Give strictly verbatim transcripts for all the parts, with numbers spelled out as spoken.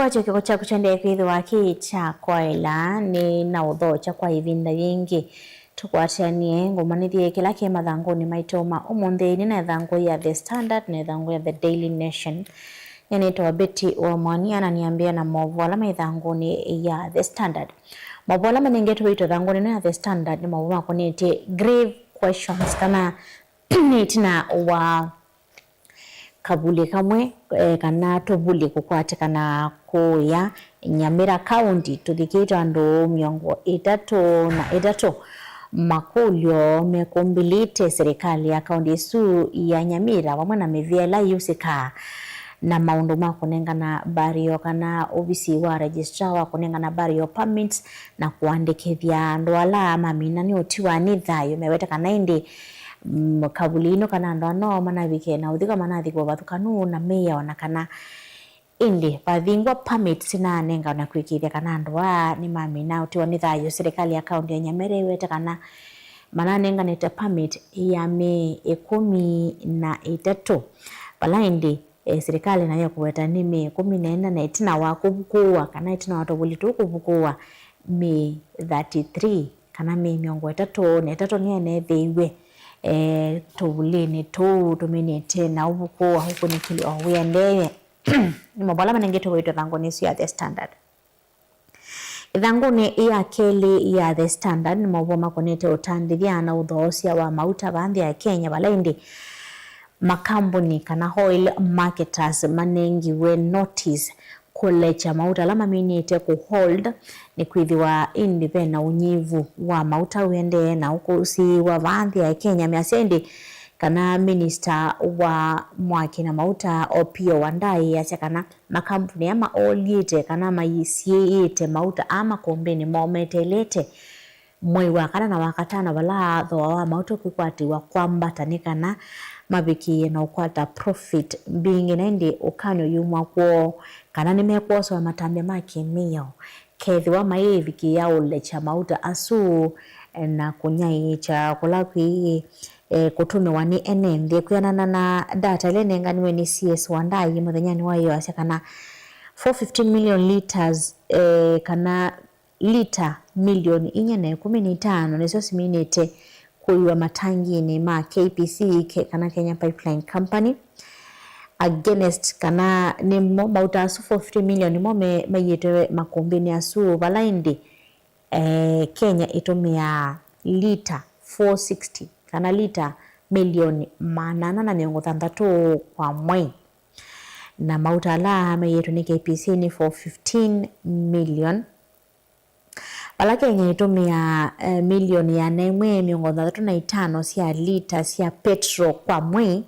Kyo kĩko kyaku kyaendee kwĩthĩwa kĩ kya kwaĩla. Nĩ na ũthokya kwa ĩvinda yĩngĩ. Tũkwatĩanĩe ngũmanyĩthye kĩla kĩ mathangũnĩ maitũ ma ũmũnthĩ. Nĩ na ĩthangũ ya The Standard na ĩthangũ ya The Daily Nation. Nĩnĩtawa Betty wa Mwania na nĩambĩĩa na maũvoo ala me ĩthangũnĩ ya The Standard. Maũvoo ala manengetwe waitũ ĩthangũnĩ ĩno ya The Standard nĩ maũvoo makonetye grave questions, kana nĩ ĩtina wa kavuli kamwe, eh, kana tũvuli kũkwatĩkana kũya Nyamira County, tũthikĩĩtwe andũ mĩongo ĩtatũ na ĩtatũ. Makũlyo mekũmbĩlĩte serikali ya kaunti ĩsu ya Nyamira vamwe na mĩvĩa ĩla yĩusĩkaa na maũndũ ma kũnengana burial kana ovisi wa registrar wa kũnengana burial permits na kũandĩkĩthya andũ ala mamina nĩ ũtiwa nĩ thayũ, mewete kana ĩndĩ mm, kavuli ĩno kana andũ ano manavikĩe na ũthikwa manathikwa vathũkanu na mĩao, na kana ĩndĩ vathingwa permit sinaanengwa na kwĩkĩĩthya kana andũ aa nĩmamina ũtiwa nĩ thayũ. Serikali ya kaunti ya Nyamira ĩwete kana mananenganĩte permit ya mĩĩ ĩkũmi na ĩtatũ, vala ĩndĩ, eh, serikali nayo kũweta nĩ mĩĩ ĩkũmi na ĩna, na ĩtina wa kũvukũwa kana ĩtina wa tũvuli tũu kũvukũwa, mĩĩ thirty-three kana mĩĩ mĩongo ĩtatũ na ĩtatũ nĩyeneethĩiwe, eh, tũvulinĩ tũu tũminĩte na ũvukũwa ũkunĩkĩli o wĩendee. Nĩ maũvoo ala manengetwe waitũ ĩthangũnĩ ĩsu ya The Standard. Ĩthangũnĩ ya kelĩ ya The Standard nĩ maũvoo makonete ũtandĩthya na ũthoosya wa mauta vaa nthĩ ya Kenya, vala ĩndĩ makambuni kana oil marketers manengiwe notice kũlekya mauta ala maminĩte kũ hold, nĩkwĩthĩwa ĩndĩ ve na ũnyivu wa mauta ũendee na ũkũsĩĩwa vaa nthĩ ya Kenya. Measya ĩndĩ kana minista wa mwaki na mauta Opiyo Wandayi asya kana makambuni aa maolyĩte kana mayĩsiĩĩte mauta aa makumbĩnĩ moo meteelete mwei wa kana na wa katano, vala thooa wa mauta ũkwĩkwatĩw'a kwambata nĩ kana mavikĩĩe na ũkwata profit mbingĩ, na ĩndĩ ũkany'o yumw'a kwoo kana nĩmekwosewa matambya ma kĩmĩao kethĩwa mayĩvikĩĩa ũlekya mauta asu na kũnyaĩĩkya kũla kwĩ, eh, kũtũmĩwa nĩ ene nthĩ. Kwĩanana na data ĩla ĩnenganiwe nĩ C S Wandayi mũthenyanĩ wa ĩyoo, asya kana four fifty million liters, eh, kana lita milioni inya na ĩkũmi na itano nĩsyo siminĩte kũiwa matanginĩ ma K P C, ke-, kana Kenya Pipeline Company, against kana nĩmo mauta asu four fifty million nĩmo me-, maiĩtwe makumbĩnĩ asu, vala ĩndĩ, eh, Kenya ĩtũmĩaa lita four sixty kana lita milioni maana ana na mĩongo thanthatũ kwa mwei, na mauta ala maiĩtwe nĩ K P C nĩ four fifteen million. Vala Kenya ĩtũmĩaa, eh, milioni ĩana ĩmwe mĩongo thanthatũ na itano sya lita sya petro kwa mwei,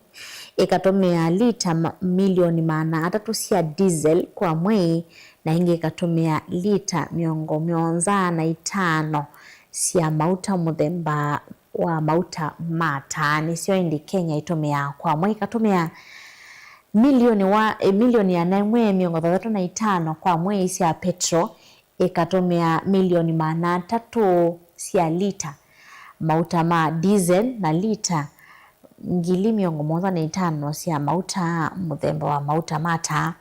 ĩkatũmĩa lita ma-, milioni maana atatũ sya diesel kwa mwei, na ĩngĩ ĩkatũmĩa lita mĩongo mũonza na itano sya mauta mũthemba wa mauta ma taa. Nĩsyo ĩndĩ Kenya ĩtũmĩaa kwa mwei, ĩkatũmĩa milioni wa, eh, milioni ĩana ĩmwe mĩongo thanthatũ na itano kwa mwei sya petro, ĩkatũmĩa milioni maana atatũ sya lita mauta ma diesel na lita ngili mĩongo mũonza na itano sya mauta mũthemba wa mauta ma taa.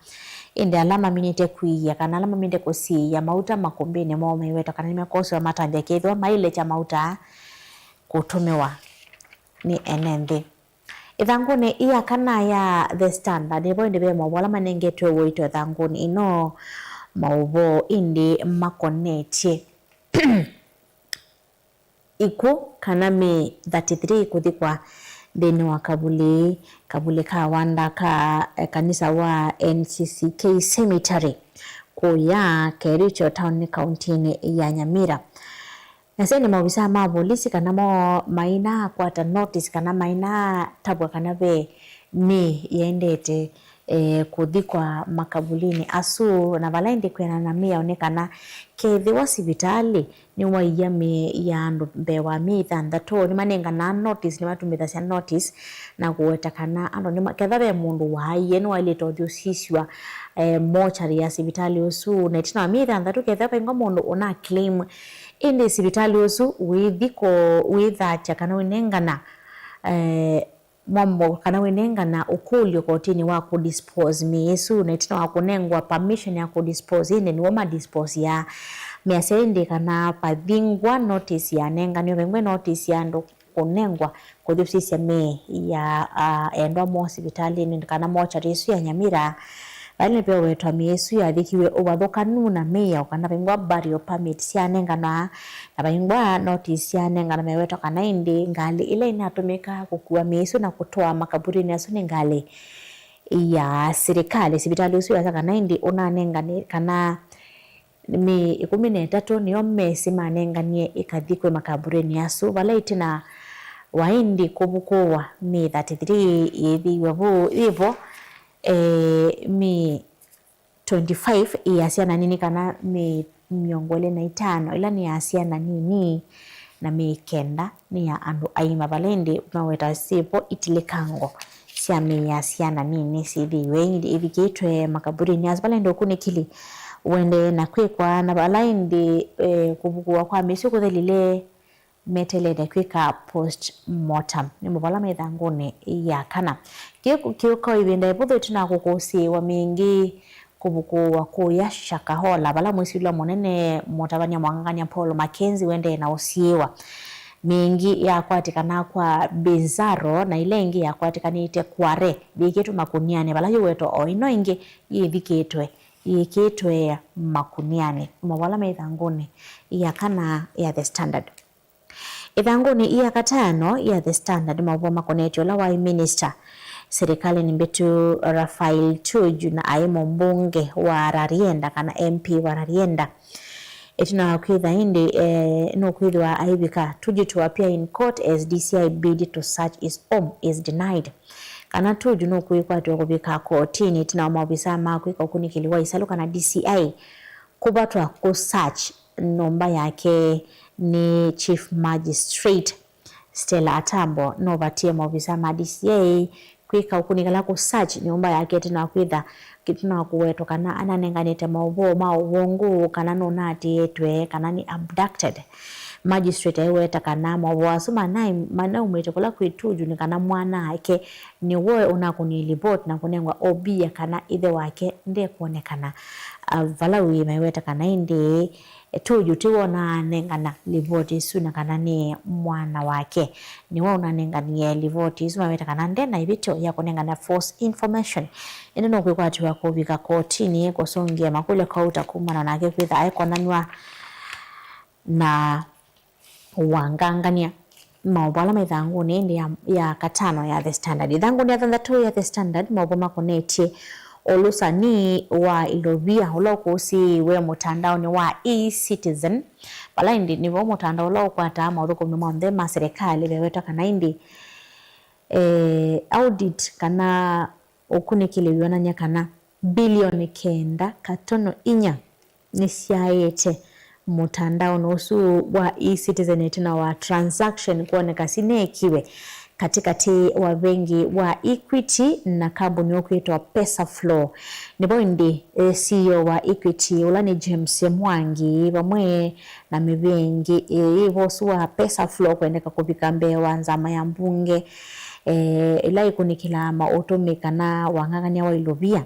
Ĩndĩ ala maminĩte kũiĩa kana ala maminĩte kũsiĩĩa mauta makumbĩnĩ moo maiweta kana nĩmekosewa matambya kethĩwa mailekya mauta kũtũmĩwa nĩ ene nthĩ. Ĩthangũnĩ ya kana ya The Standard, nĩvo ĩndĩ ve maũvoo ala manengetwe ũito ĩthangũnĩ ĩno, maũvoo ĩndĩ makonetye ikw'ũ kana mĩĩ thirty-three kũthikwa nthĩnĩ wa kavuli, kavuli ka wanda ka, eh, kanisa wa N C C K Cemetery kũya Kericho taoni kauntinĩ ya Nyamira. Na sya nĩ maovisa ma volisi kana mo maina kwata notice kana maina tavw'a kana ve mĩĩ yaendete, eh, kũthikwa makavulinĩ asu, na vala ĩndĩ kwĩanana na mĩao nĩ kana kethĩwa sivitalĩ nĩwaiya mĩĩ ya andũ mbee wa myei thanthatũ, nĩmanenganaa notice, nĩmatũmĩthasya notice na kũweta kana andũ nĩma-, ketha ve mũndũ waaie, nĩwaĩlĩte ũthi ũsisw'a, eh, mortuary ya sivitalĩ ũsu, na ĩtina wa myei thanthatũ kethĩwa vaingwa mũndũ ũna claim. Ĩndĩ sivitalĩ ũsu wĩthi kũ-, wĩthatya kana wĩnengana, eh, mwambo kana wĩnengana ũkũlyo kotinĩ wa kũdispose mĩĩ ĩsu, na ĩtina wa kũnengwa permission ya kũdispose, ĩndĩ nĩw'o madisposeaa. Measya ĩndĩ kana vathingwa notice yanenganiwe, vaingwe notice ya andũ kũnengwa kũthi ũsisya mĩĩ ya, ah, endwa moo sivitalĩnĩ kana mortuary ĩsu ya Nyamira. Vala nĩvewetwa mĩĩ ĩsu yathikiwe ũvathũkanu na mĩao kana vaingwa burial permit syanenganwa, na vaingwa notice syanengana mewetwa kana ĩndĩ ngalĩ ĩla ĩnatũmĩkaa kũkua mĩĩ ĩsu na kũtwaa makaburinĩ asu nĩ ngalĩ ya silikalĩ. Sivitalĩ ũsu yasya kana ĩndĩ ũnanengane kana mĩĩ ĩkũmi na ĩtatũ nĩyo mesĩ manenganie ĩkathi kwĩ makaburinĩ asu, vala ĩtina wa ĩndĩ kũvukũwa mĩĩ thirty-three yĩthĩiwe vu yĩvo, e, mĩĩ twenty-five ĩ ya syana nini, kana mĩĩ mĩongo ĩlĩ na itano ĩla nĩ ya syana nini, na mĩĩ kenda nĩ ya andũ aima, vala ĩndĩ maweta syĩvo itilĩkango sya mĩĩ ya syana nini syĩthĩiwe ĩvikĩtwe makaburinĩ asu, vala ĩndĩ ũkunĩkĩli ũendee na kwĩkwa, na vala ĩndĩ, eh, kũvukũwa kwa mĩsyĩ kũthelile meteelete kwĩka post mortem. Nĩ maũvoo ala me ĩthangũnĩ ya kana. Kĩu kĩũka o ĩvinda ĩvũthũ ĩtina wa kũkũsĩĩwa mĩngĩ kũvukũwa kũya Shakahola, vala mwĩsĩlwa mũnene mũtavany'a mwangangany'a Paul Mackenzie ũendee na ũsiĩĩwa. Mĩngĩ yakwatĩkanaa kwa Bizarro na ĩla ĩngĩ yakwatĩkanĩte Kware yĩkĩtwe makũnianĩ, vala yĩwetwa o ĩno ĩngĩ yĩvikĩtwe yĩkĩtwe makũnianĩ. Maũvoo ala me ĩthangũnĩ ya kana ya The Standard. Ĩthangũnĩ ya katano ya The Standard, maũvoo makonetye ũla waĩ minista silikalĩnĩ mbĩtu Raphael Tuju na aĩ mũmbunge wa Rarienda kana M P wa Rarienda. Ĩtina wa kwĩtha ĩndĩ, eh, nũkwĩthĩwa aivika, Tuju to appear in court as D C I bid to search his home is denied. Kana Tuju nũkwĩkwatĩwa kũvika kotinĩ ĩtina wa maovisaa ma kwĩka ũkunĩkĩli wa isalũ kana D C I kũvatwa kũ search nyũmba yake nĩ Chief Magistrate. Stella Atambo nũvatie maovisaa ma D C I kwĩka ũkũni kana kũ search nyũmba yake ĩtina wa kwĩtha, ĩtina wa kũwetwa kana ananenganĩte maũvoo ma ũvũngũ, kana nũnaatĩĩtwe, kana nĩ abducted. Magistrate aiweta kana maũvoo asu manai-, manaumĩte kũla kwĩ Tuju nĩ kana mwana-ake nĩwe ũnakũnie livoti na kũnengwa O B ya kana ĩthe wake ndekwonekana. Ah, vala wĩ maiweta kana ĩndĩ Tuju tiwe ũnanengana livoti ĩsu na kana nĩ mwana wake nĩwe ũnanenganie livoti ĩsu, maweta kana nde na ĩvĩtyo ya kũnengana false information. Ĩndĩ nũkwĩkwatĩwa kũvika kotinĩ kũsũngĩa makũlyo kauta kumana nake kwĩtha aikonanw'a na wangangany'a. Maũvoo ala me ĩthangũnĩ ĩndĩ ya, ya katano ya The Standard. Ĩthangũnĩ ya thanthatũ ya The Standard, maũvoo makonetye ũlũsani wa ilovia ũla ũkũsĩĩwe mũtandaonĩ wa eCitizen, vala ĩndĩ nĩvo mũtandao ũla ũkwataa maũthũkũmi monthe ma silikalĩ vewetwa kana ĩndĩ, eh, audit kana ũkunĩkĩli wĩonany'a kana mbilioni kenda katono inya nĩsyaĩte mũtandaonĩ ũsu wa eCitizen ĩtina wa transaction kwoneka sineekiwe katĩkatĩ wa vengi wa Equity na kambuni ũkwĩtwa PesaFlow. Nĩvo ĩndĩ, eh, C E O wa Equity, ũla nĩ James Mwangi, vamwe na mĩvĩa ĩngĩ, eh, ĩvo ũsu wa PesaFlow kwendeka kũvika mbee wa nzama ya mbunge, eh, ĩla ĩkunĩkĩlaa maũtũmĩ kana wang'ang'ania wa ilovia.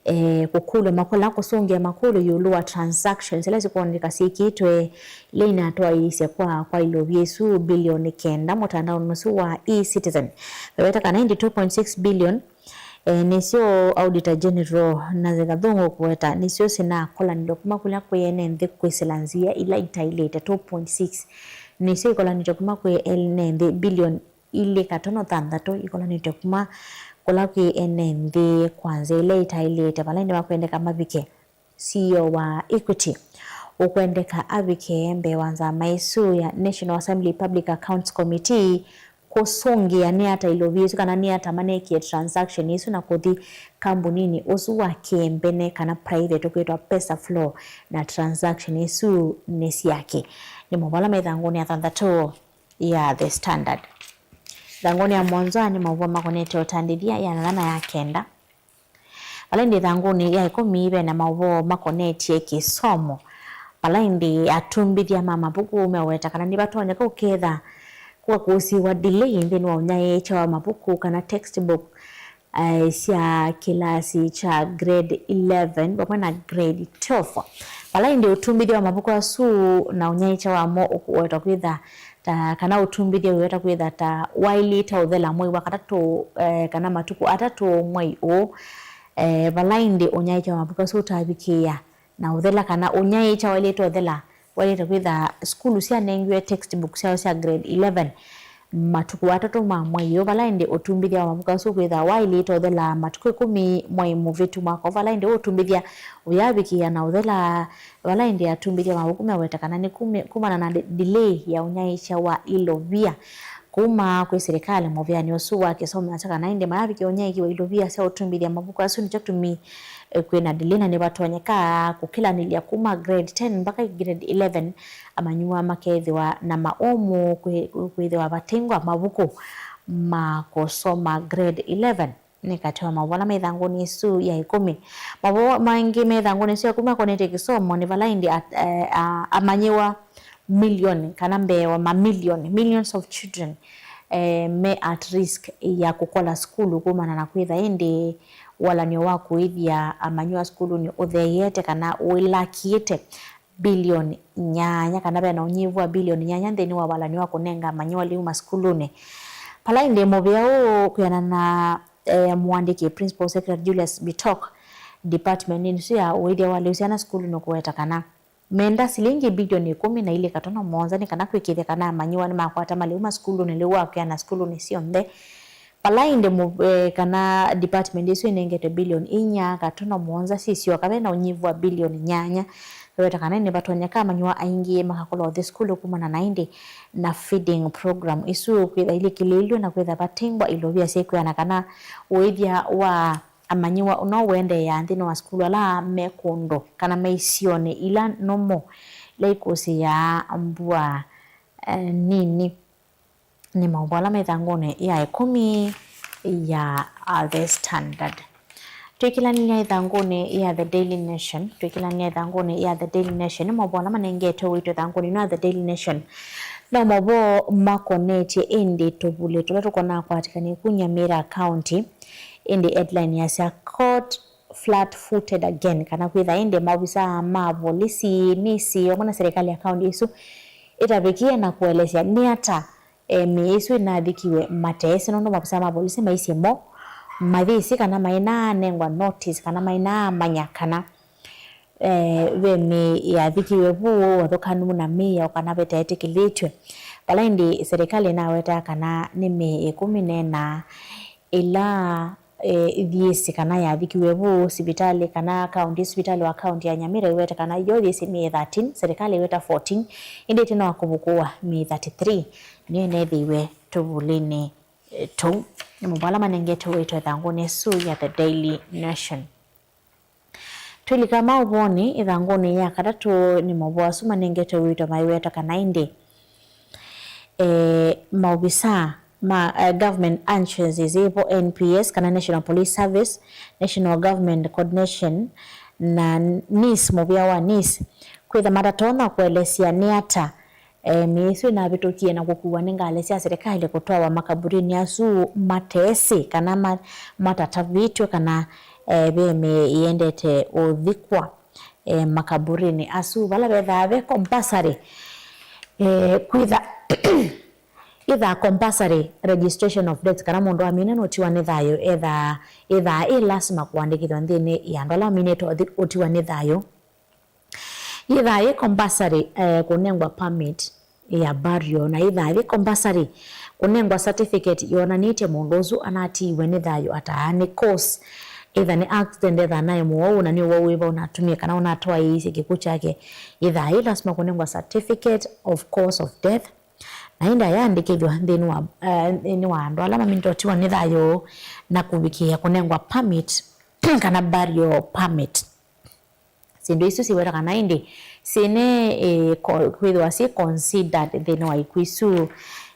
Eh, kũkũlw'a makũla kũsũngĩa makũlyo ĩũlũ wa transactions ila sikwoneka syĩkĩtwe ila inatwaĩĩsye kwa, kwa ilovia isu bilioni kenda mũtandaonĩ ũsu wa eCitizen. Veweta kana ĩndĩ two point six billion, eh, nĩsyo Auditor General na kathũngũ kũweta nĩsyo sinakũlanilw'e kuma kũla kwĩ ene nthĩ kwĩsĩla nzĩa ila itaĩlĩte. Two point six nĩsyo ikolanĩtwe kuma kwĩ ene nthĩ bilioni ilĩ katono thanthatũ ikolanĩtwe kuma kũla kwĩ ene nthĩ kwa nzĩa ila itaĩlĩte, vala ĩndĩ makwendeka mavike. C E O wa Equity ũkwendeka avike mbee wa nzama ĩsu ya National Assembly Public Accounts Committee kũsũngĩa nĩ ata ilovia ĩsu kana nĩ ata manekie transaction ĩsu na kũthi kambuninĩ ũsu wa kĩmbene kana private ũkwĩtwa PesaFlow, na transaction ĩsu nĩ syake. Nĩ maũvoo ala me ĩthangũnĩ ya thanthatũ ya The Standard. Ĩthangũnĩ ya mũonza nĩ maũvoo makonetye ũtandĩthya ya nyanya na ya kenda. Vala ĩndĩ ĩthangũnĩ ya ĩkũmi ve na maũvoo makonetye kĩsomo. Vala ĩndĩ atumbĩthya ma mavuku meweta kana nĩvatonyeka ũketha Kwa kũsiwa delay nthĩnĩ wa ũnyaĩĩkya wa mavuku kana textbook, eh, sya kĩlasi kya grade eleven vamwe na grade twelve. Vala ĩndĩ ũtumbĩthya wa mavuku asu na ũnyaĩĩkya wamo ũkũweta kwĩtha ta, kana ũtumbĩthya wĩweta kwĩtha ta waĩlĩte ũthela mwei wa katatũ, eh, kana matukũ atatũ mwei ũũ, eh, vala ĩndĩ ũnyaĩĩkya wa mavuku asu ũtavikĩĩa na ũthela kana ũnyaĩĩkya waĩlĩte ũthela waĩlĩte kwĩtha sukulu syanengiwe textbook syao sya grade eleven matukũ atatũ ma mwei ũyũ, vala ĩndĩ ũtumbĩthya wa mavuku asu kwĩtha waĩlĩte ũthela matukũ ĩkũmi mwei mũvĩtu mwaka ũũ, vala ĩndĩ ũtumbĩthya ũyavikĩĩa na ũthela, vala ĩndĩ atumbĩthya wa mavuku meweta kana nĩ kumi-, kumana na de-, delay ya ũnyaĩĩkya wa ilovia kuma kwĩ silikalĩ mũvĩanĩ ũsu wa kĩsomo, na kana ĩndĩ mayavikĩa ũnyaĩĩkya wa ilovia sya ũtumbĩthya mavuku asu nĩkyo kĩtumi, eh, kwĩna delay, na nĩvatonyeka kũkĩlanĩlya kuma grade ten mpaka grade eleven, amanyĩw'a makethĩwa na maũmũ kwĩ-, kwĩthĩwa vatengwa mavuku ma kũsoma grade eleven. Nĩ katĩ wa maũvoo ala me ĩthangũnĩ ĩsu ya ĩkũmi. Maũvoo mangĩ me ĩthangũnĩ ĩsu ya ĩkũmi makonetye kĩsomo nĩ vala ĩndĩ at-, eh, a-, amanyĩw'a milioni kana mbee wa mamilioni, millions of children, eh, me at risk ya kũkola sukulu kumana na kwĩtha ĩndĩ walany'o wa kũĩthya amanyĩw'a sukulunĩ ũtheeete kana ũilakĩte bilioni nyanya, kana ve na ũnyivu wa bilioni nyanya nthĩnĩ wa walany'o wa kũnenga amanyĩw'a lĩu masukulunĩ. Vala ĩndĩ mũvĩa ũũ kwĩanana na, eh, mũandĩki, Principal Secretary Julius Bitok, department ĩsu ya ũĩthya wa lĩu syana sukulu nũkũweta kana menda silingi bilioni ĩkũmi na ilĩ katono mũonza nĩ kana kwĩkĩĩthya kana amanyĩw'a nĩmakwata malĩu masukulunĩ lĩu wa kwĩana sukulunĩ syonthe. Vala ĩndĩ mũ-, eh, kana department ĩsu ĩnengetwe bilioni inya katono mũonza syĩ syoka, ve na ũnyivu wa bilioni nyanya. Veweta kana nĩvatonyeka amanyĩw'a aingĩ makakola ũthi sukulu kumana na ĩndĩ na feeding program ĩsu kwĩtha ilikĩlĩĩlw'e na kwĩtha vatengwa ilovia syĩkwĩana kana ũĩthya wa amanyĩw'a no ũendeea nthĩnĩ wa sukulu ala me kũndũ kana me isionĩ ila nũmũ, ila ikũsĩĩaa mbua, eh, nini. Nĩ maũvoo ala me ĩthangũnĩ ya ĩkũmi ya, uh, The Standard. Twĩkĩlanĩlya ĩthangũnĩ ya The Daily Nation, twĩkĩlanĩlya ĩthangũnĩ ya The Daily Nation, nĩ maũvoo ala manengetwe ũito ĩthangũnĩ ĩno ya The Daily Nation. No maũvoo makonetye ĩndĩ tũvulĩ tũla tũkonaa kwatĩkanĩa ku Nyamira County, ĩndĩ headline yasya, "Caught flat-footed again," kana kwĩtha ĩndĩ maovisaa ma volisi, nĩsĩ, vamwe na serikali ya county ĩsu ĩtavĩkie na kũelesya nĩ ata, eh, mĩĩ ĩsu ĩnathikiwe mateesĩ, nũndũ maovisaa ma volisi maisye mo mayĩsĩ kana mainaanengwa notice kana mainaamanya kana, eh, ve mĩĩ yathikiwe vu ũathũkanu na mĩao kana vetaetĩkĩlĩtw'e. Vala ĩndĩ serikali ĩnawetaa kana nĩ mĩĩ ĩkũmi na ĩna ĩla, eh, ĩthiĩsĩ kana yathikiwe vu sivitalĩ kana kaunti, sivitalĩ wa kaunti ya Nyamira ĩwete kana yo ĩthiĩsĩ mĩĩ thirteen, serikali ĩweta fourteen, ĩndĩ ĩtina wa kũvukũwa mĩĩ thirty-three nĩyo ĩneethĩiwe tũvulĩnĩ, eh, tũu. Nĩ maũvoo ala manengetwe ũito ĩthangũnĩ ĩsu ya The Daily Nation. Twĩlika maũvoonĩ, ĩthangũnĩ ya katatũ nĩ maũvoo asu manengetwe ũito maiweta kana ĩndĩ, eh, maovisaa ma, eh, government agencies ĩvo N P S kana National Police Service, National Government Coordination na NIS, mũvĩa wa NIS, kwĩtha matatonya kũelesya nĩ ata, eh, mĩĩ ĩsu ĩnavĩtũkie na kũkuwa nĩ ngalĩ sya serikali kũtwawa makaburinĩ asu matesĩ kana ma-, matatavĩtw'e kana, eh, ve mĩĩ ĩendete ũthikwa, eh, makaburinĩ asu vala vethaa ve compulsory, eh, kwĩtha ĩthaa compulsory registration of death, kana mũndũ amina nũtiwa nĩ thayũ, ethaa, ĩthaa ĩ lasima kũandĩkĩthwa nthĩnĩ ya andũ ala maminĩte ũthi-, ũtiwa nĩ thayũ. Yĩthaa yĩ compulsory, eh, kũnengwa permit ya burial, na yĩthaa yĩ compulsory kũnengwa certificate yonanĩtye mũndũ ũsu anatiiwe nĩ thayũ ataa nĩ cause. Either nĩ accident, ethaa naĩ mũwau, na nĩ ũwau wĩva ũnatumie kana ũnatwaĩĩsye kĩkw'ũ kyake. Yĩthaa yĩ lasima kũnengwa certificate of cause of death, na ĩndĩ ayandĩkĩthw'a nthĩnĩ wa, eh, nthĩnĩ wa andũ ala maminĩte ũtiwa nĩ thayũ na kũvikĩĩa kũnengwa permit kana burial permit. Syĩndũ isu siweta kana ĩndĩ syĩne, eh, ko-, kwĩthĩwa syĩ considered nthĩnĩ wa ikw'ũ isu,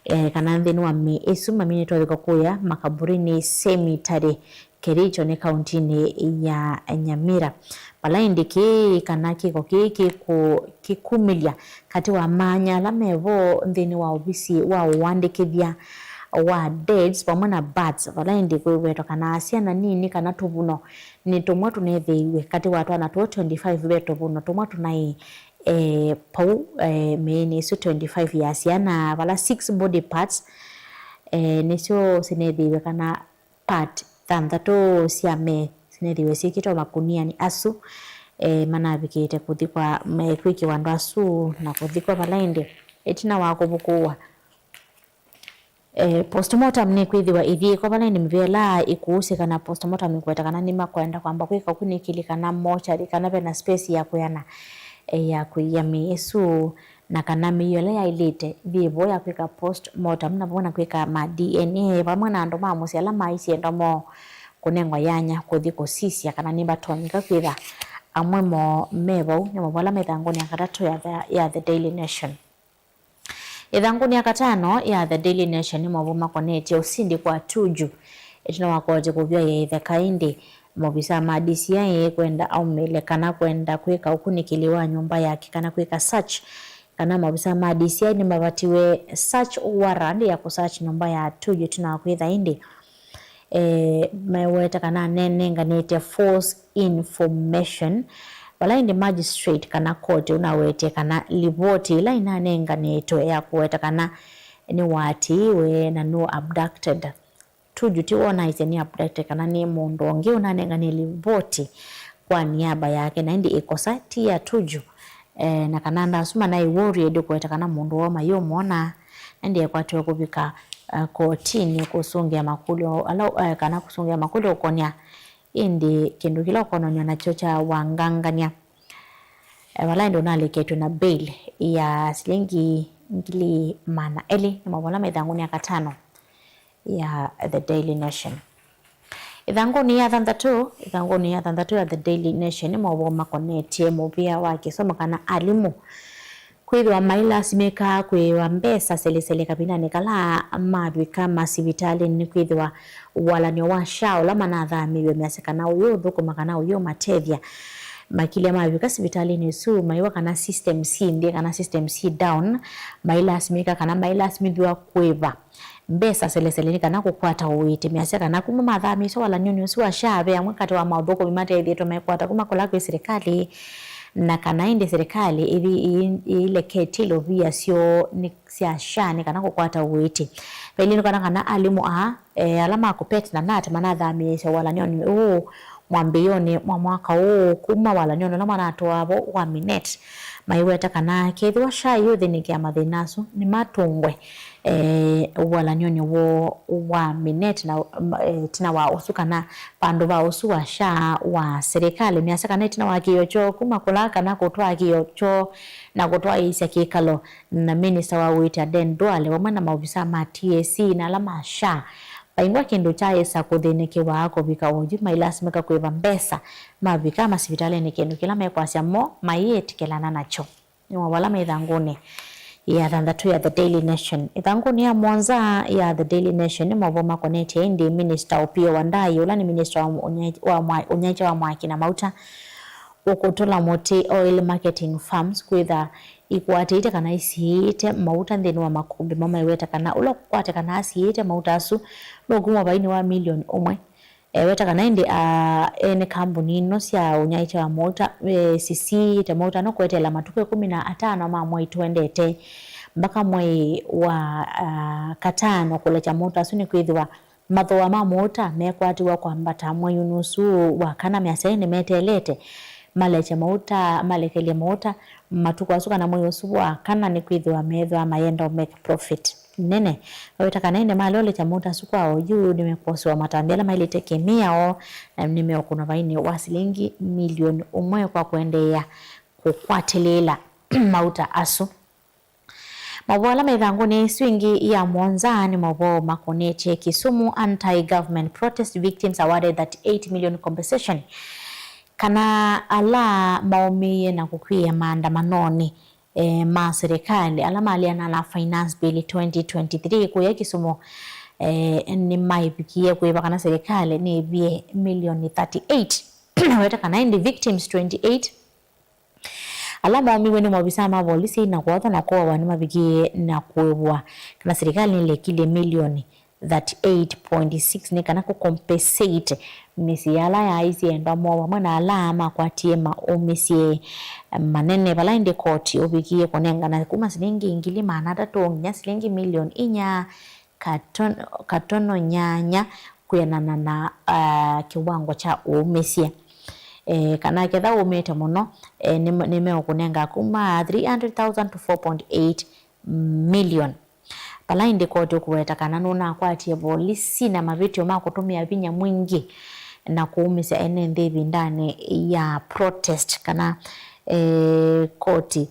eh, kana nthĩnĩ wa mĩĩ ĩsu maminĩtwe ũthikwa kũya makaburinĩ, cemetery, Kericho nĩ kauntinĩ ya Nyamira, vala ĩndĩ kĩĩ kana kĩko kĩĩ kĩkũ-, kĩkumĩlya katĩ wa maanya ala mevo nthĩnĩ wa ovisi wa ũandĩkĩthya wa deeds vamwe na births, vala ĩndĩ kwĩwetwa kana syana nini kana tũvuno nĩ tũmwe tũnethĩiwe. Katĩ wa twana tũũ twenty-five ve tũvuno tũmwe tũnaĩ, eh, pau, eh, mĩĩnĩ ĩsu twenty-five ya syana, vala six body parts, eh, nĩsyo sinethĩiwe kana part thanthatũ sya mee sinethĩiwe syĩkĩtwe makunianĩ asu, eh, manavikĩte kũthikwa, me-, kwĩkĩwa andũ asu na kũthikwa vala ĩndĩ ĩtina wa kũvukũwa. Eh, postmortem nĩkwĩthĩwa ĩthyĩĩkwa vala ĩndĩ mĩvĩa ĩla ĩkũusĩ kana postmortem ĩkũweta kana nĩmakwenda kwamba kwĩka ũkunĩkĩli kana mortuary kana vena space ya kwĩana, eh, ya kũia mĩĩ ĩsu, na kana mĩio ĩla yaĩlĩte yĩ vo ya kwĩka post mortem, na vamwe na kwĩka ma D N A vamwe na andũ ma mũsyĩ ala maisye enda moo kũnengwa yanya kũthi kũsisya kana nĩvatonyeka kwĩtha amwe moo me vau, nĩ maũvoo ala me ĩthangũnĩ ya katatũ ya the, ya The Daily Nation. Ĩthangũnĩ ya katano ya The Daily Nation nĩ maũvoo makonetye ũsindi kwa Tuju ĩtina wa koti kũvya ya ĩtheka, ĩndĩ maovisaa ma D C I kwenda aumĩle kana kwenda kwĩka ũkunĩkĩli wa nyũmba yake kana kwĩka search, kana maovisaa ma D C I nĩmavatiwe search warrant ya kũ search nyũmba ya Tuju ĩtina wa kwĩtha ĩndĩ, eh, meweta kana anenenganĩte false information, vala ĩndĩ magistrate kana koti ũnawetie kana livoti ĩla ĩnanenganĩtwe ya kũweta kana nĩwatiiwe na nũ abducted. Tuju ti wonaisye nĩ abducted kana nĩ mũndũ ũngĩ ũnanenganie livoti kwa niaba yake, na ĩndĩ ĩkosa ti ya Tuju, eh, na kana andũ asu manaĩ worried kũweta kana mũndũ woo mayũmwona, na ĩndĩ ekwatiwe kũvika, eh, kotinĩ kũsũngĩa makũlyo ala, eh, kana kũsũngĩa makũlyo ũkonya ĩndĩ kĩndũ kĩla ũkonany'a nakyo kya wangangany'a. Eh, vala ĩndĩ ũnaleketwe na bail ya silingi ngili maana elĩ, nĩ maũvoo ala me ĩthangũnĩ ya katano ya The Daily Nation. Ĩthangũnĩ ya thanthatũ, ĩthangũnĩ ya thanthatũ ya The Daily Nation nĩ maũvoo makonetye mũvĩa wa kĩsomo kana alimũ kwĩthĩwa mailasimĩka kũĩwa mbesa selesele kavindanĩ kala mavika masivitalĩnĩ, nĩkwĩthĩwa walany'o wa SHA ũla manathamĩĩw'e measya kana ũyũũthũkũma kana ũyũũmatethya. Makilya mavika sivitalĩnĩ ĩsu maiwa kana system syĩ nthĩ kana system syĩ down, mailasimĩka kana mailasimĩthw'a kũĩva mbesa selesele nĩ kana kũkwata ũiiti. Measya kana kuma mathamĩĩswe walany'onĩ ũsu wa SHA, ve amwe katĩ wa maũthũkũmi matethĩĩtwe mekwata kuma kũla kwĩ silikalĩ, na kana ĩndĩ silikalĩ ĩthi ĩi-, ĩileketye ilovia syoo nĩ, sya SHA nĩ kana kũkwata ũiiti. Vailĩnĩkana kana alimũ aa, e, ala ma KUPPET na KNUT manathamĩĩswe walany'onĩ ũũ mwambĩĩonĩ mwa mwaka ũũ kuma walany'onĩ ũla manatũaa vo wa MINNET, maiweta kana kethĩwa SHA yũthĩnĩkĩa mathĩna asu nĩmatũngwe, eh, walany'onĩ woo wa MINNET na, eh, ĩtina wa ũsu kana vandũ va ũsu wa SHA wa silikalĩ. Measya kana ĩtina wa kĩĩo kyoo kuma kũla kana kũtwaa kĩĩo kyoo na kũtwaĩĩsya kĩkalo na minista wa ũiiti Aden Duale vamwe na maovisaa ma T S C na ala ma SHA, vaingwa kĩndũ kyaaĩsa kũthĩnĩkĩwa kũvika oyu, mailasimĩka kũĩva mbesa mavika masivitalĩnĩ, kĩndũ kĩla mekwasya mo maiĩtĩkĩlana nakyo. Nĩ maũvoo ala me ĩthangũnĩ ya thanthatũ ya The Daily Nation. Ĩthangũnĩ ya mũonza ya The Daily Nation nĩ maũvoo makonetye ĩndĩ Minista Opiyo Wandayi, ũla nĩ minista wa ũnya-, wa mwa-, ũnyaĩĩkya wa mwaki na mauta, ũkũtũla mũtĩ oil marketing firms kwĩtha ikwatĩĩte kana isiĩĩte mauta nthĩnĩ wa makũmbĩ moo, maiweta kana ũla ũkũkwata kana asiĩĩte mauta asu nũkumwa vainĩ wa milioni ũmwe. Eweta kana ĩndĩ, a, ene kambuni ino sya ũnyaĩĩkya wa mauta, e, sisiĩĩte mauta no kweteela matukũ ĩkũmi na atano ma mwei tũendete mpaka mwei wa, a, katano kũlekya mauta asu, nĩkwĩthĩwa mathooa ma mauta mekwatiwa kwambata mweinĩ ũsu wa kana. Measya ĩndĩ meteelete malekye mauta, malekelye mauta matukũ asu kana mwei ũsu wa kana, nĩkwĩthĩwa meethĩwa mayenda ũ make profit nene. Maweta kana ĩndĩ maleũlekya mauta asu kwa oyu nĩmekwosĩwa matambya ala maĩlĩte kĩmĩao, na nĩmeũkũnwa vainĩ wa silingi milioni ũmwe kwa kũendeea kũkwatĩlĩĩla mauta asu. Maũvoo ala me ĩthangũnĩ ĩsu ĩngĩ ya mũonza nĩ maũvoo makonetye Kisumu anti-government protest victims awarded thirty-eight million compensation, kana ala maũmĩie na kũkw'ĩĩa maandamanonĩ eh, ma silikalĩ ala maleana na Finance Bill twenty twenty-three kũya Kisumu, eh, nĩmaĩvikie kũĩva kana serikali nĩĩvie milioni thirty-eight. Naweta kana ĩndĩ victims twenty-eight ala maumiw'e nĩ maovisaa ma volisi na kũathwa na kũawa nĩmavikie na kũĩvwa kana serikali nĩlekilye milioni thirty-eight point six nĩ kana kũ compensate mĩsyĩ ala yaaisye endwa moo vamwe na ala makwatie maũmĩsye manene, vala ĩndĩ koti ũvikie kũnengana kuma silingi ngili maana atatũ nginya silingi milioni inya katono, katono nyanya kwĩanana na, ah, kĩwango kya ũũmĩsye. Eh, kana ketha ũũmĩte mũno, eh, nĩ, nĩmeũkũnenga kuma three hundred thousand to four point eight million. Vala ĩndĩ koti ũkũweta kana nũnakwatie volisi na mavĩtyo ma kũtũmĩa vinya mwingĩ na kũũmĩsya ene nthĩ ĩvindanĩ ya protest, kana, eh, koti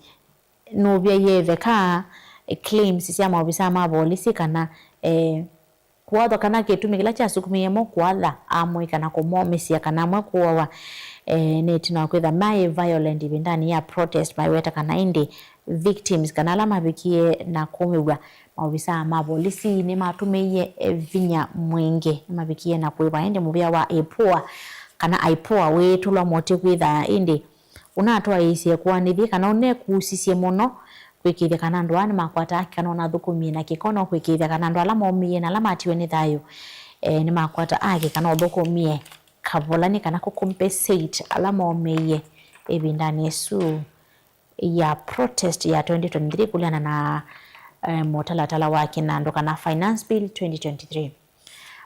nũvyaie ĩveka, eh, claims sya maovisaa ma volisi kana, eh, kũathwa kana kĩtumi kĩla kyasukumĩie mo kũatha amwe kana kũmomĩsya kana amwe kũawa, eh, nĩ ĩtina wa kwĩtha maĩ violent ĩvindanĩ ya protest, maiweta kana ĩndĩ victims kana ala mavikie na kũmĩw'a maovisaa ma volisi nĩmatũmĩie, eh, vinya mwingĩ, nĩmavikie na kũĩva ĩndĩ mũvĩa wa IPOA kana IPOA wĩtũlwa motĩ kwĩtha ĩndĩ ũnatwaĩĩsye kũanĩthye kana ũnekusisye mũno kwĩkĩĩthya kana andũ aa nĩmakwata haki kana ũnathũkũmie na kĩko no kwĩkĩĩthya kana andũ ala maũmĩie na ala matiwe nĩ thayũ, eh, nĩmakwata haki kana ũthũkũmie kavola nĩ kana kũ compensate ala maũmĩie ĩvindanĩ ĩsu ya protest ya twenty twenty-three kũleana na, eh, mũtalatala wa kĩnandũ kana Finance Bill twenty twenty-three.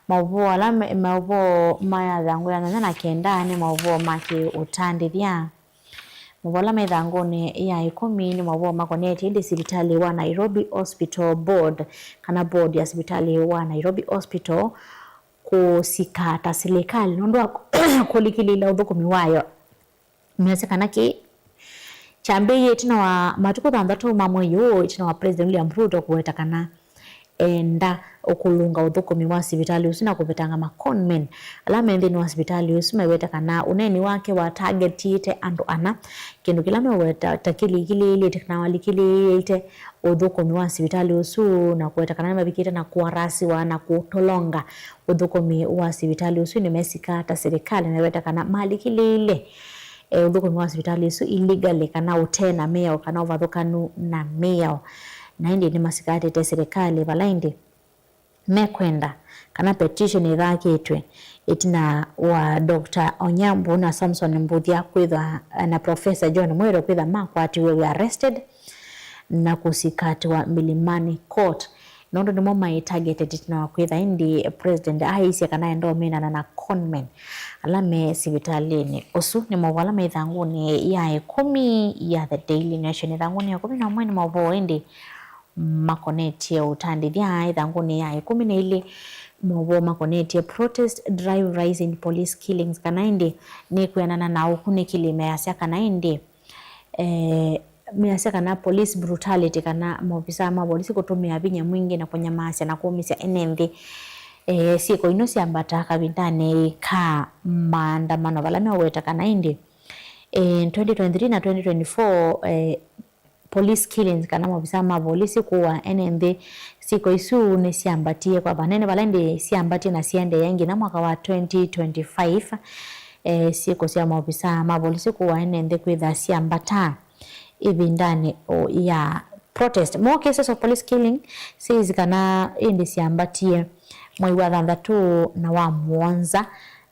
Maũvoo ala me, maũvoo ma ĩthangũ ya nyanya na kenda nĩ maũvoo ma kĩũtandĩthya. Maũvoo ala me ĩthangũnĩ ya ĩkũmi nĩ maũvoo makonetye ĩndĩ sivitalĩ wa Nairobi Hospital Board, kana board ya sivitalĩ wa Nairobi Hospital kũsika ta silikalĩ nũndũ wa kũlikĩlĩĩla ũthũkũmi wayo. Measya kana kĩĩ kyambĩĩie ĩtina wa matukũ thanthatũ ma mwei ũũ, ĩtina wa President William Ruto kũweta kana enda ũkũlũnga ũthũkũmi wa sivitalĩ ũsu na kũvetanga ma conmen ala me nthĩnĩ wa sivitalĩ ũsu, meweta kana ũneeni wake wa targetĩte andũ ana, kĩndũ kĩla meweta ta kĩlikĩlĩĩlĩte kana walikĩlĩĩte ũthũkũmi wa sivitalĩ ũsu, na kũweta kana nĩmavikĩte na kũarasiwa na kũtolonga ũthũkũmi wa sivitalĩ ũsu nĩmesika ta silikalĩ, meweta kana malikĩlĩĩle eh, ũthũkũmi wa sivitalĩ ĩsu illegally kana ũte na mĩao kana ũvathũkanu na mĩao. Na ĩndĩ nĩmasikatĩte silikalĩ vala ĩndĩ mekwenda kana petition ĩthakĩtwe ĩtina wa Doctor Onyambu na Samson Mbuthya kwĩthwa, eh, na Professor John Mwero kwĩthwa makwatiwe, were arrested, na kũsikatĩwa Milimani Court. Nũndũ nĩmo maĩ targeted ĩtina wa kwĩtha ĩndĩ President aisye kana enda ũminana na conmen ala me sivitalĩnĩ ũsu. Nĩ maũvoo ala me ĩthangũnĩ ya ĩkũmi ya The Daily Nation. Ĩthangũnĩ ya ĩkũmi na ũmwe nĩ maũvoo ĩndĩ makonetye ũtandĩthya. Ĩthangũnĩ ya ĩkũmi na ilĩ maũvoo makonetye protest drive rise in police killings, kana ĩndĩ nĩ kwĩanana na ũkunĩkĩli measya kana ĩndĩ eh, measya kana police brutality kana maovisaa ma volisi kũtũmĩa vinya mwingĩ na kũnyamaasya na kũũmĩsya ene nthĩ. Eh, syĩko ino syambataa kavindanĩ ka maandamano vala meũweta kana ĩndĩ, eh, twenty twenty-three na twenty twenty-four, eh, police killings kana maovisaa ma volisi kũũa ene nthĩ, syĩko isu nĩsyambatie kwa vanene vala ĩndĩ syambatie na siendeea nginya mwaka wa twenty twenty-five. Eh, syĩko sya maovisaa ma volisi kũũa ene nthĩ kwĩtha syambataa ĩvindanĩ o ya protest. More cases of police killing says kana ĩndĩ syambatie mwei wa thanthatũ na wa mũonza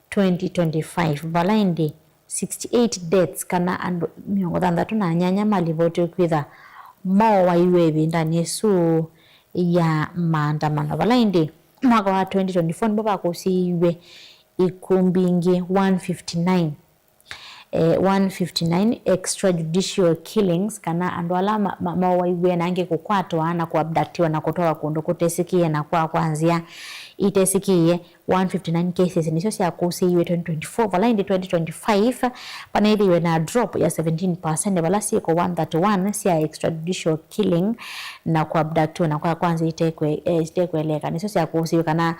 twenty twenty-five, vala ĩndĩ sixty-eight deaths kana andũ mĩongo thanthatũ na nyanya malivotiwe kwĩtha moowaiwe ĩvindanĩ ĩsu ya maandamano, vala ĩndĩ mwaka wa twenty twenty-four nĩvo vakũsĩiwe ikw'ũ mbingĩ one fifty-nine, eh, one fifty-nine extrajudicial killings, kana andũ ala ma-, ma-, mowaiwe na angĩ kũkwatwa na kũabductiwa na kũtwawa kũndũ kũtesĩkĩe na kwa kwa nzĩa itesĩkĩe. One fifty-nine cases nĩsyo syakũsĩiwe twenty twenty-four, vala ĩndĩ twenty twenty-five vaneethĩiwe na drop ya seventeen percent, vala syĩko one thirty-one sya extrajudicial killing na kũabductiwa na kwa kwa nzĩa itekwe-, eh, itekweleka nĩsyo syakũsĩiwe, kana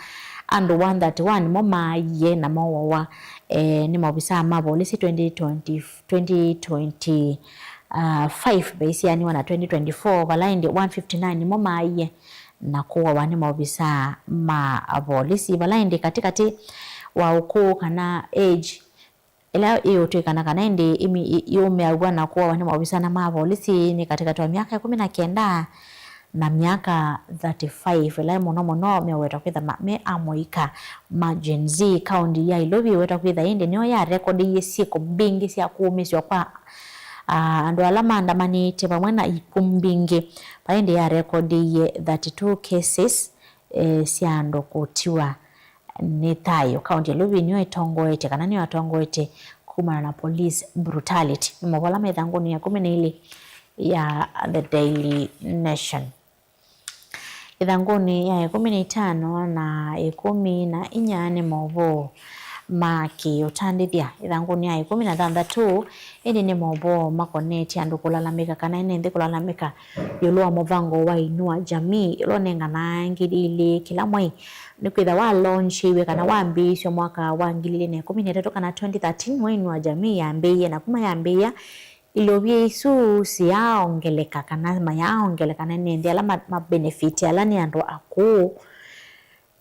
andũ one thirty-one mo maaie na mooawa, eh, nĩ maovisaa ma volisi twenty twenty, twenty twenty-five vaisianĩwa na twenty twenty-four, vala ĩndĩ one fifty-nine nĩmo maaie na kũawa nĩ maovisaa ma volisi, vala ĩndĩ katĩkatĩ wa ũkũũ kana age ĩla ĩũtw'ĩkana kana ĩndĩ ĩmi-, ĩ-, yũmĩaw'a na kũawa nĩ maovisaa ma volisi nĩ katĩkatĩ wa myaka ĩkũmi na kenda na myaka thirty-five, ĩla mũno mũno meũwetwa kwĩtha ma-, me amũika ma Gen Z. Kaũnti ya Ilovi ĩwetwa kwĩtha ĩndĩ nĩyo yarekodĩie syĩko mbingĩ sya kũũmĩsw'a kwa, ah, andũ ala maandamanĩte vamwe na ikw'ũ mbingĩ, va ĩndĩ yarekodĩie thirty-two cases, eh, sya andũ kũtiwa nĩ thayũ. Kaũnti ya Ilovi nĩyo ĩtongoete kana nĩyo yatongoete kumana na police brutality. Nĩ maũvoo ala me ĩthangũnĩ ya ĩkũmi na ilĩ ya The Daily Nation. Ĩthangũnĩ ya ĩkũmi na itano na ĩkũmi na inya nĩ maũvoo ma kĩũtandĩthya. Ĩthangũnĩ ya ĩkũmi na thanthatũ ĩndĩ nĩ maũvoo makonetye andũ kũlalamĩka kana ene nthĩ kũlalamĩka ĩũlũ wa mũvango wa Inua Jamii ũla ũnenganaa ngili ilĩ kĩla mwei. Nĩkwĩtha walaunchiwe kana wambĩĩsw'e mwaka wa ngili ilĩ na ĩkũmi na ĩtatũ kana twenty thirteen, nĩwe Inua Jamii yambĩĩie, na kuma yambĩĩa, ilovia isu siyaaongeleka kana mayaaongeleka na ene nthĩ ala ma, ma benefit ala nĩ andũ akũũ.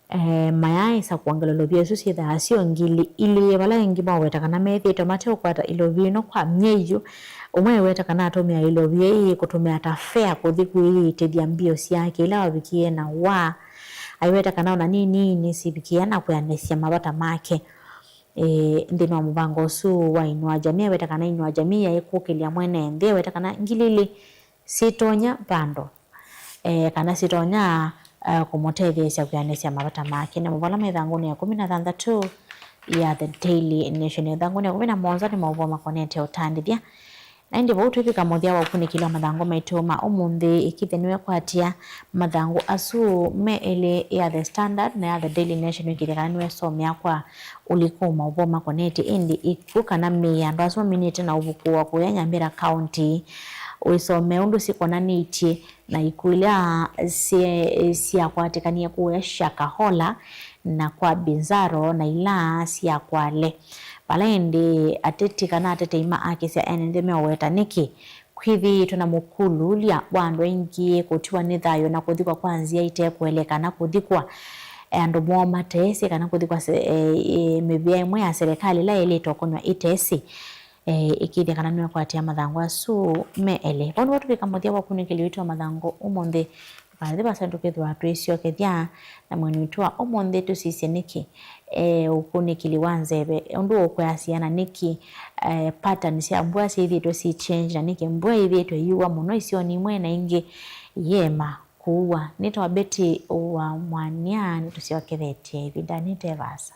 Eh, mayaaĩsa kwongela ilovia isu syĩthaa syo ngili ilĩ, vala ĩngĩ maweta kana methĩĩtwe mateũkwata ilovia ĩno kwa myei yu. Ũmwe eweta kana atũmĩa ilovia ĩĩ kũtũmĩa ta fare kũthi kwĩyĩtĩthya mbio syake ila wavikie na waa. Aiweta kana ona nini nĩsivikie na kwĩanĩsya mavata make. Eh, nthĩnĩ wa mũvango ũsu wa Inua Jamii, aweta kana Inua Jamii yaĩ kũkĩlya mwene nthĩ, aweta kana ngili ilĩ sitonya vandũ, eh, kana sitonya, eh, kũmũtetheesya kwĩanĩsya mavata make. Nĩ maũvoo ala me ĩthangũnĩ ya ĩkũmi na thanthatũ ya The Daily Nation. Ĩthangũnĩ ya ĩkũmi na mũonza nĩ maũvoo makonetye ũtandĩthya. Na ĩndĩ vau twĩvika mũthya wa ũkunĩkĩli wa mathangũ maitũ ma ũmũnthĩ, ĩkĩthya nĩwekwatĩa mathangũ asu me elĩ ya The Standard na ya The Daily Nation, ĩkĩthya kana nĩwesomea kwa ũliku maũvoo makonetye ĩndĩ ikw'ũ kana mĩĩ ya andũ asu maminĩte na ũvuku wa kũya Nyambĩra County. Wĩsomee ũndũ syĩkonanĩtye na ikw'ũ ila sye-, syakwatĩkanie kũya Shakahola na kwa Binzaro na ila sya Kwale. Vala ĩndĩ ateti kana atetei ma akisya ene nthĩ meũweta nĩkĩ kwĩthĩĩtwe na mũkululya wa andũ aingĩ kũtiwa nĩ thayũ na kũthikwa kwa nzĩa ite kũeleka kana kũthikwa, eh, andũ moo matesĩ kana kũthikwa se-, eh, eh, mĩvĩa ĩmwe ya serikali ĩla ĩlĩte ũkonywa ĩtesĩ. Eh, ĩkĩthya kana nĩwekwatia mathangũ asu me elĩ. Vau nĩvo tũvika mũthya wa ũkunĩkĩli witũ wa mathangũ ũmũnthĩ. Vathi vasa tũkĩthwa twĩsyokethya na mwene witũ wa ũmũnthĩ tũsisye nĩkĩ, eh, ũkunĩkĩli wa nzeve, ũndũ ũkwasya na nĩkĩ, eh, patterns sya mbua syĩthĩĩtwe si change, na nĩkĩ mbua ĩthĩĩtwe ĩiũa mũno isionĩ imwe na ingĩ iema kũua. Nĩtawa Betty wa Mwania, nĩtũsyokethetye ĩvindanĩ te vaasa.